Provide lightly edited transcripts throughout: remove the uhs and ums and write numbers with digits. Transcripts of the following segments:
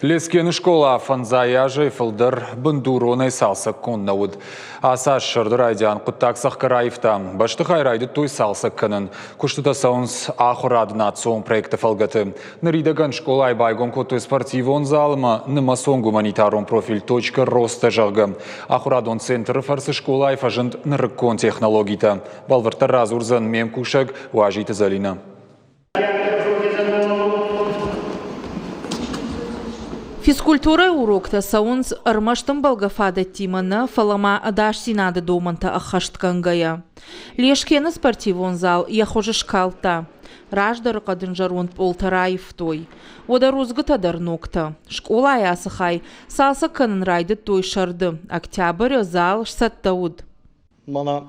Лескены скъола фӕндзай азӕй фылдӕр бындуронӕй цалцӕггонд нӕ уыд. Ацы аз сӕрды райдиан хъуыддаг цӕхгӕр аивта. Бӕстыхай райдыдтой цалцӕг кӕнын. Куыстытӕ цӕуынц ахуырады национ проекты фӕлгӕты. Ныридӕгӕн скъолайы байгом кодтой спортивон зал ӕмӕ нымӕцон гуманитарон профиль «Точка роста», зӕгъгӕ. Ахуырадон центры фӕрцы скъолайы фӕзынд нырыккон технологитӕ. Бӕлвырддӕр радзурдзӕн ме мкусӕг Уазиты Зӕлинӕ. Физкультурӕйы уроктӕ цӕуынц ӕрмӕст ӕмбӕлгӕ фадӕттимӕ нӕ, фӕлӕ ма ӕдасдзинады домӕнтӕ ӕххӕстгӕнгӕйӕ. Лескены спортивон зал йӕ хуыз скалдта. Раздӕры хъӕдын зӕронд пъолтӕ раивтой. Уӕдӕ рудзгуытӕ дӕр ногтӕ. Скъолайы ацы хай цалцӕг кӕнын райдыдтой сӕрды. Октябры зал сцӕттӕ уыд. Мӕнӕ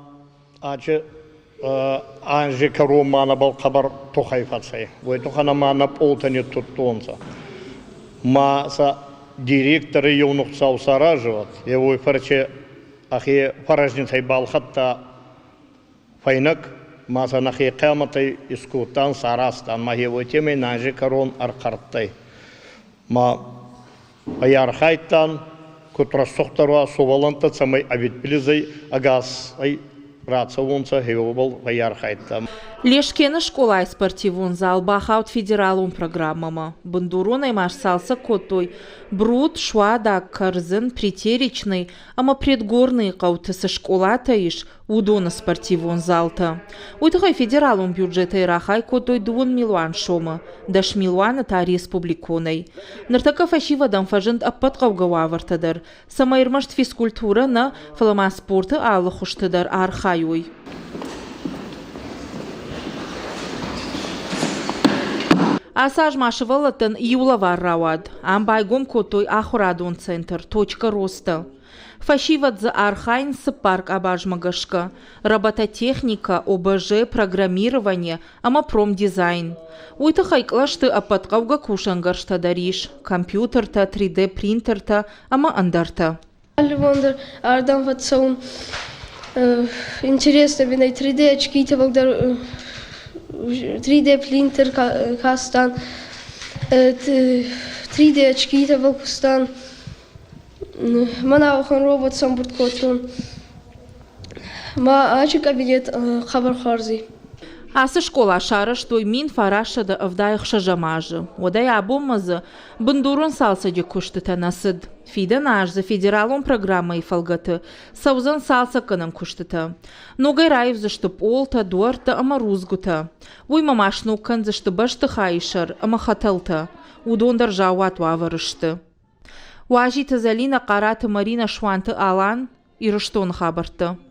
ачи анзи кӕронмӕ нӕбӕл хъӕбӕр тухӕй фӕцӕй. Уой туххӕн ӕма нӕ пъолтӕ ниттудтонцӕ. Ма сӕ директори еунӕгцау саразуат, е уой фӕрци ӕхе фӕрӕзнитӕй балхӕдта фӕйнӕг, ма сӕ нӕхе хъиамӕтӕй искодтан, саразтан, ма гье уотемӕй нӕ анзи кӕрон ӕрхъӕрттӕй. Ма Архайдтан, куд рӕсугъддӕр уа сувӕллӕнттӕ, цӕмӕй ӕвидбилизӕй ӕгасӕй рацӕуонцӕ, гъеуобӕл фӕййархайдтан. Лескены скъолайы спортивон зал бахауд федералон программӕмӕ. Бындуронӕй ма сцалцӕг кодтой Брут, Суадаг, Кӕрдзын, Притеречный ӕмӕ Предгорныйы хъӕуты цы скъолатӕ ис, уыдоны спортивон залтӕ. Уый тыххӕй федералон бюджетӕй рахай кодтой дыууын милуан сомы, 10 милуаны та республиконӕй. Ныртӕккӕ фӕсивӕдӕн фӕзынд ӕппӕт хъӕугӕ уавӕртӕ дӕр, цӕмӕй ӕрмӕст физкультурӕ нӕ, фӕлӕ ма спорты алы хуызты дӕр архайой. Ацы аз ма сывӕллӕттӕн иу лӕвар рауад. Ам байгом кодтой ахуырадон центр «Точка роста». Фӕсивӕд дзы архайынц цыппар къабазмӕ гӕсгӕ: робототехникӕ, ОБЖ, программирование ӕмӕ промдизайн. Уый тыххӕй кълӕсты ӕппӕт хъӕугӕ кусӕнгӕрзтӕ дӕр ис: компьютертӕ, 3D-принтертӕ ӕмӕ ӕндӕртӕ. Аллибон дӕр ардӕм фӕцӕуын интересно, винӕй 3D очкитӕ дӕр 3D принтер кастан, 3D очкитӕ кустан. Мӕн ауӕхӕн робот сӕмбурд кодтон. Ма ачи кабинет хъӕбӕр хуарзи. Ацы скъола сарӕзтой 1976 азы. Уӕдӕй абонмӕ дзы бындурон цалцӕджы куыстытӕ нӕ цыд. Фидӕн аз дзы федералон программӕйы фӕлгӕты цӕудзӕн цалцӕггӕнӕн куыстытӕ. Ногӕй раивдзысты пъолтӕ, дуӕрттӕ ӕмӕ рудзгуытӕ. Уыимӕ ма сног кӕндзысты бӕстыхайы сӕр ӕмӕ хӕтӕлтӕ. Уыдон дӕр заууат уавӕры сты. Уазиты Зӕлинӕ, Хъараты Маринӕ, Суанты Алан, Ирыстоны хабӕрттӕ.